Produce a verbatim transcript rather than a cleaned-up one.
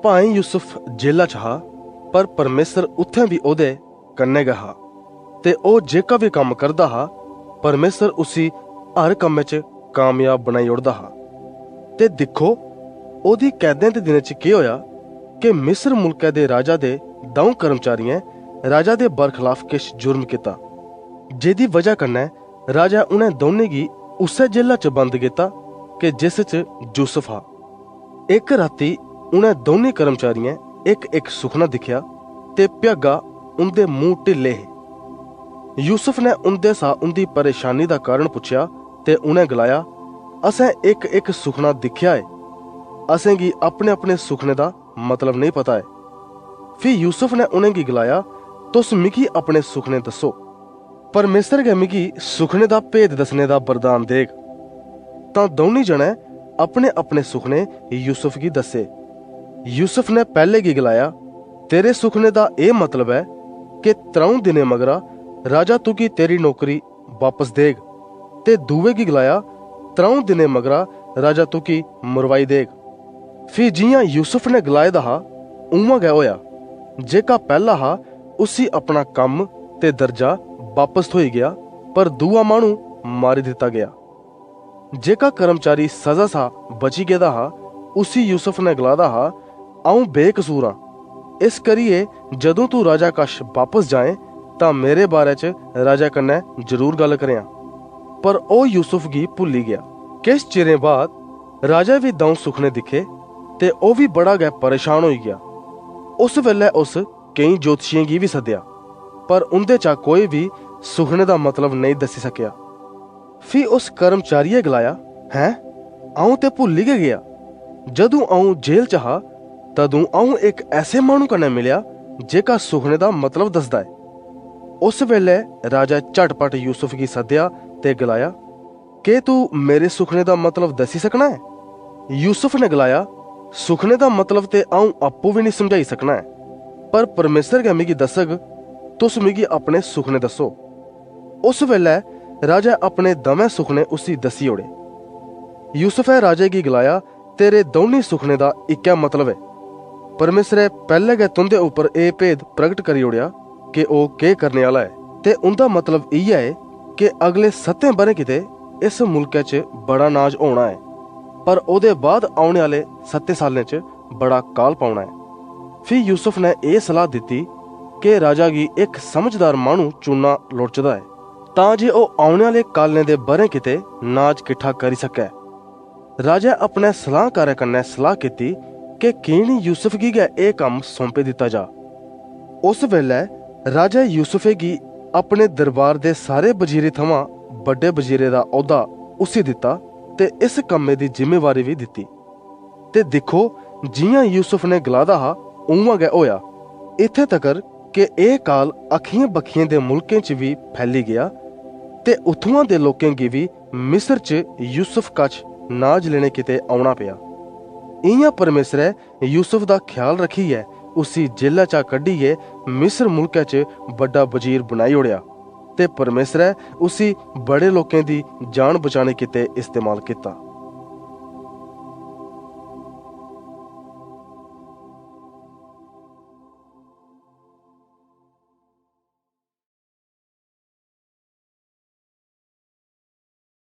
भाएं यूसुफ जेला च हा, पर परमेसर उत्थें बी ओदे कन्ने गै हा, ते ओह जेका बी कम्म करदा हा, परमेसर उसी हर कम्मै च कामयाब बनाई ओड़दा हा। ते दिखो, ओदी कैदें दे दिनें च केह होया कि मिस्र मुल्कै दे राजा दे द'ऊं कर्मचारियें राजा दे बरखलाफ किश जुर्म किता, जेदी वजह कन्ने राजा उन्हें दौनी गी उसै जेला च बंद किता कि जिस च यूसुफ हा। इक राती उन्हें दौनी कर्मचारियें इक-इक सुखना दिखया, ते भ्यागा उंदे मुंह ढिल्ले हे। यूसुफ ने उंदे सा उंदी परेशानी दा कारण पुछया, ते उन्हें गलाया, "असें इक-इक सुखना दिखया ऐ। असेंगी अपने-अपने सुखने दा मतलब नेई पता ऐ।" फी यूसुफ ने उनेंगी गलाया, "तुस मिगी अपने सुखने दसो। परमेसर गै मिगी सुखने दा भेद दसने दा वरदान देग।" तां दौनी जने अपने-अपने सुखने यूसुफ गी दसे। यूसुफ ने पैहले गी गलाया, "तेरे सुखने दा एह मतलब ऐ कि त्र'ऊं दिनें मगरा राजा तुगी तेरी नौकरी बापस देग।" ते दुए गी गलाया, "त्र'ऊं दिनें मगरा राजा तुगी मरवाई देग।" फी जियां यूसुफ ने गलाए दा हा, उआं गै होया। जेका पैहला हा, उसी अपना कम्म ते दर्जा बापस थोई गया, पर दुआ माहणु मारी दिता गया। जेका कर्मचारी सजा सा बची गेदा हा, उसी यूसुफ ने गलादा हा, "अऊं बेकसूर आं, इस करिये जदूं तू राजा कश बापस जाएं, तां मेरे बारे च राजा कन्ने जरूर गल्ल करेआं।" पर ओह यूसुफ गी भुल्ली गया। किश चिरें बाद राजा बी द'ऊं सुखने दिखे, ते ओह बी बड़ा गै परेशान होई गया। उस वेले उस केई ज्योतिषियें गी बी सद्या, पर उंदे चा कोई बी सुखने दा मतलब नेई दसी सकया। फी उस कर्मचारिये गलाया, "हैं, अऊं ते भुल्ली गै गया। जदूं अऊं जेल च हा, तदूं अऊं इक ऐसे माहणु कन्ने मिलया, जेका सुखने दा मतलब दसदा ऐ।" उस वेले राजा झटपट यूसुफ गी सद्या ते गलाया, "के तू मेरे सुखने दा मतलब दसी सकना ऐ?" यूसुफ ने गलाया, "सुखने दा मतलब ते अऊं अप्पू बी नेई समझाई सकना ऐ, पर परमेसर गै मिगी दसग। तुस मिगी अपने सुखने दसो।" उस वेले राजा अपने दमैं सुखने उसी दसी ओड़े। यूसुफै राजे गी गलाया, "तेरे दौनी सुखने दा इक्कै मतलब ऐ। परमेसरै पैहले गै तुंदे उप्पर एह भेद प्रगट करी ओड़ेया कि ओह केह करने आला ऐ, ते उंदा मतलब इयै ऐ कि अगले सत्तें बरें किते इस मुल्कै च बड़ा नाज होना ऐ, पर ओदे बाद औने आले सत्तें सालें च बड़ा काल पौना ऐ।" फी यूसुफ ने एह सलाह दिती कि राजा गी इक समझदार माहणु चुनना लोड़चदा ऐ, तां जे ओह औने आले कालें दे बरें किते नाज किट्ठा करी सकै। राजै अपने सलाहकारें कन्ने सलाह किती कि की नी यूसुफ गी गै एह कम्म सौंपी दिता जा। उस वेले राजै यूसुफे गी अपने दरबार दे सारे वजीरें थमां बड्डे वजीरे दा औहदा उसी दिता, ते इस कम्मे दी जिम्मेवारी बी दिती। ते दिखो, जियां यूसुफ ने गलादा हा, उआं गै होया। इत्थें तकर कि एह काल अखियें बखियें दे मुल्कें च बी फैली गया, ते उत्थुआं दे लोकें गी बी मिस्र च यूसुफ कश नाज लेने किते औना पेया। इयां परमेसरै यूसुफ दा ख्याल रखियै उसी जेला चा कढियै मिस्र मुल्कै च बड्डा वजीर बनाई ओड़ेया, ते परमेसरै उसी बड़े लोकें दी जान बचाने किते इस्तेमाल किता।